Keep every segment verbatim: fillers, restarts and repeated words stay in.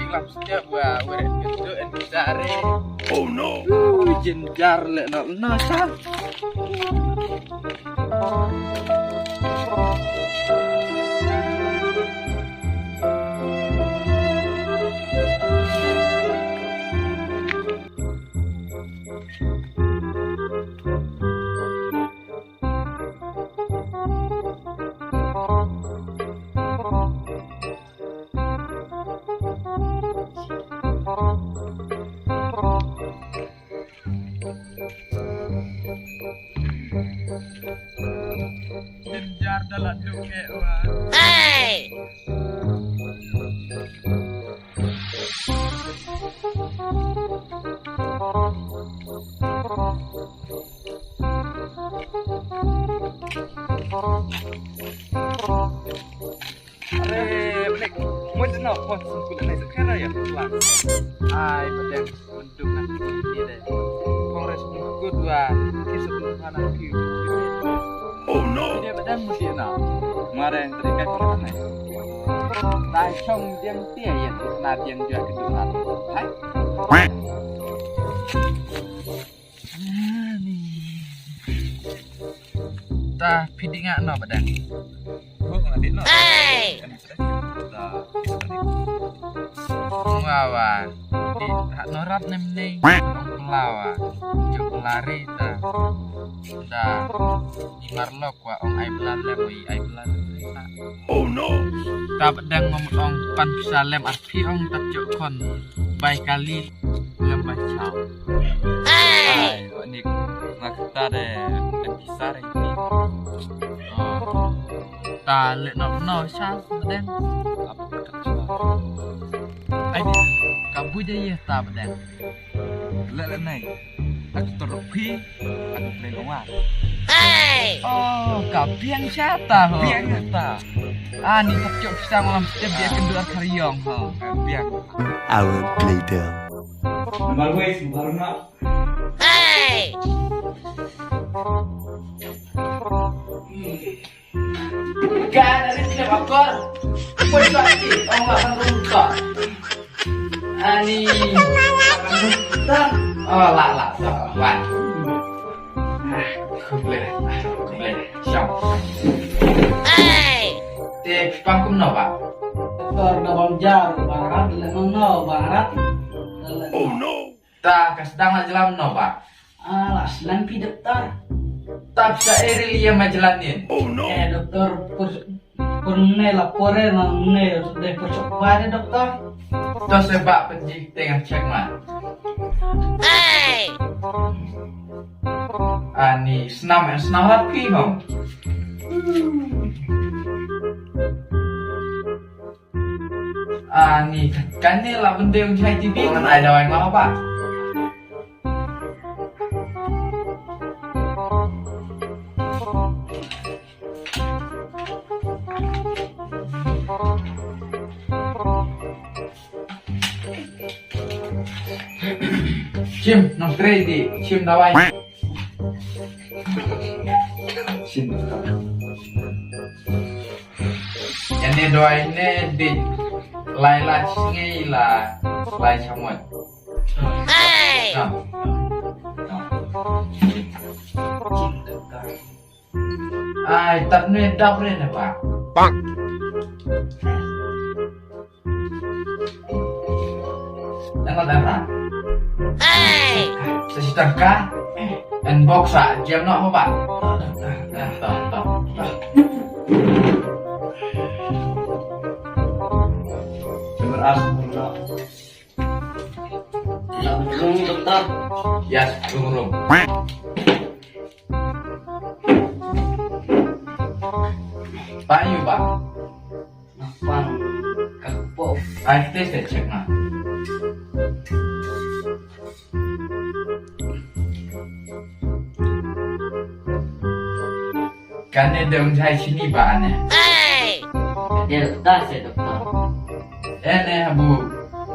Lam stia wa were kedo en jare. Oh no. Uh, jin jar le no no sa. Jin jar da la duk eh wa. Hey! Are, balik. Mo jeno, mo sungkul na sa kena ya, pulang. Ai, padang, mendung na ni deh. Kongres mengkut wa, kisah belum sana view. Oh no. Dia padang mesti na. Mareng terikat kena. Tai chong diang tia ya, na diang jua kedulan. Hai. Ta phi dih nga no padang. Ho nga dih no. Hey! Ta. Nga wa. Di ha no rap nem nei. Ong pelawa. Juk lari ta. Ta. Di marlok wa ong ai belan le oi ai belan. Oh no. Ta padang ngom ong pan pisa lem arphi ong ta juk kon. Bai kali lem bai chao. Ai, wa nik, ma kata de, kan kisar ini. Oh. Ta le no no sa den. Ai, ka bu je ye ta den. Le le nai. Aku teruk pi, aku play lawan. Hey! Oh, ka biang chata ho. Biang chata. Ah, ni tak chok pisang malam setiap dia kendur kariong ho. Biang. Hour later. Nomor wes, baru nak. Hey! Kan ada tidak bakar. Pun lagi, oh, makan rumput. Ani. Makan rumput. Oh, la, la, la, la. Kumple, kumple. Siap. Hey! Te pang kumno ba? Tor da bang jar barat, le no barat. Oh no. Ta ka sdang la jlam no ba. Ah, la sdang pi doktor. Ta sa eri liya ma jlanin. Oh no. Eh doktor pur pur ne la pore na ne de pur chok ba de doktor. To se ba penji tengah check ma. Hey. Ani snam eh snam la pi no. Ani kane la bendeng jai T V ngan ai dawai ma ba. Chim nong trei di chim dawai. Chim. Ene doi ne di lai la chingi la lai chamot. Hey! Ai tat ne dap ne ne ba. Bang. Ena dara. Hey! Sesi tangka. En box a jam no ba. Terima kasih. Langsung doktor. Yes, turun. Payu ba. Napang kapo. Ai tes te check na. Kane dong jai sini ba ane. Hey! Del ta se doktor. Ene habu.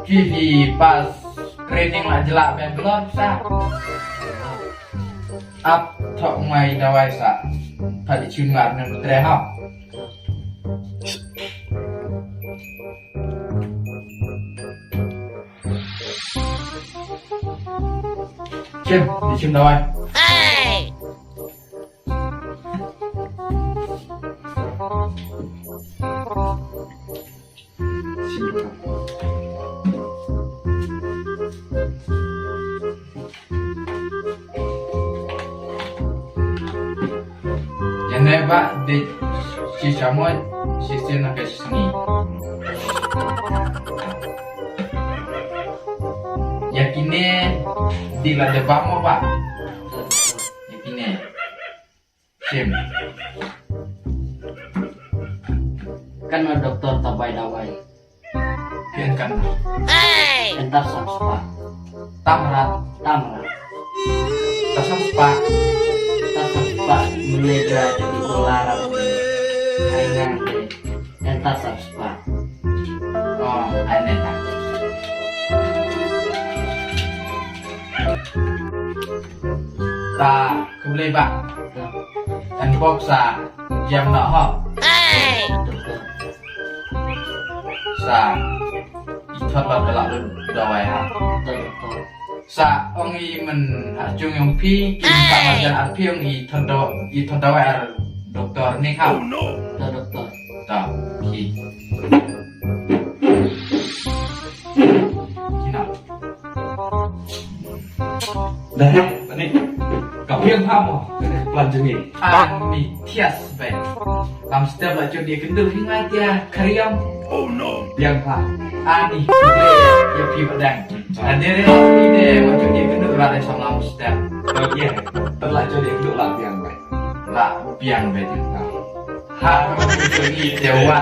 Kivi pas training la jela Bangalore sa. Ap thok mai dawai sa. Tadi chungar nem tre ha. Di shim dawai. Ïa ne ba di shi shamoit shi sien na ka sngi. Ïa kine di la deba mo ba. Ïa kine. Sim. Kan na doktor ta bai dawai. Pian kan. Entar sam spa. Tamrat. Tamrat. Ta sam spa. Ta sam spa. Mene ga jadi dolar. Ai ngang de. Entar sam spa. Oh, ai ne ta. Ta khublei ba. Kan bok sa jam na ho. Sa i thot la la dawai ha. Sa ong i men ha jung yong phi ki ta ma jan ar phi ong i thot do i thot dawai ar doktor ni ha. Ta doktor. Ta ki. Kina. Dah, ni. Ka biang pha mo. Plan jeni. Ani thias be. Lam step la jodi kendur hi ngai tia kariam. Oh no. Biang pha. Ani. Ya pi badang. Ani re ni de wa jodi kendur la de sam lam step. Oh iya. Ter la jodi kendur la biang be. La biang be. Ha, jodi de wa.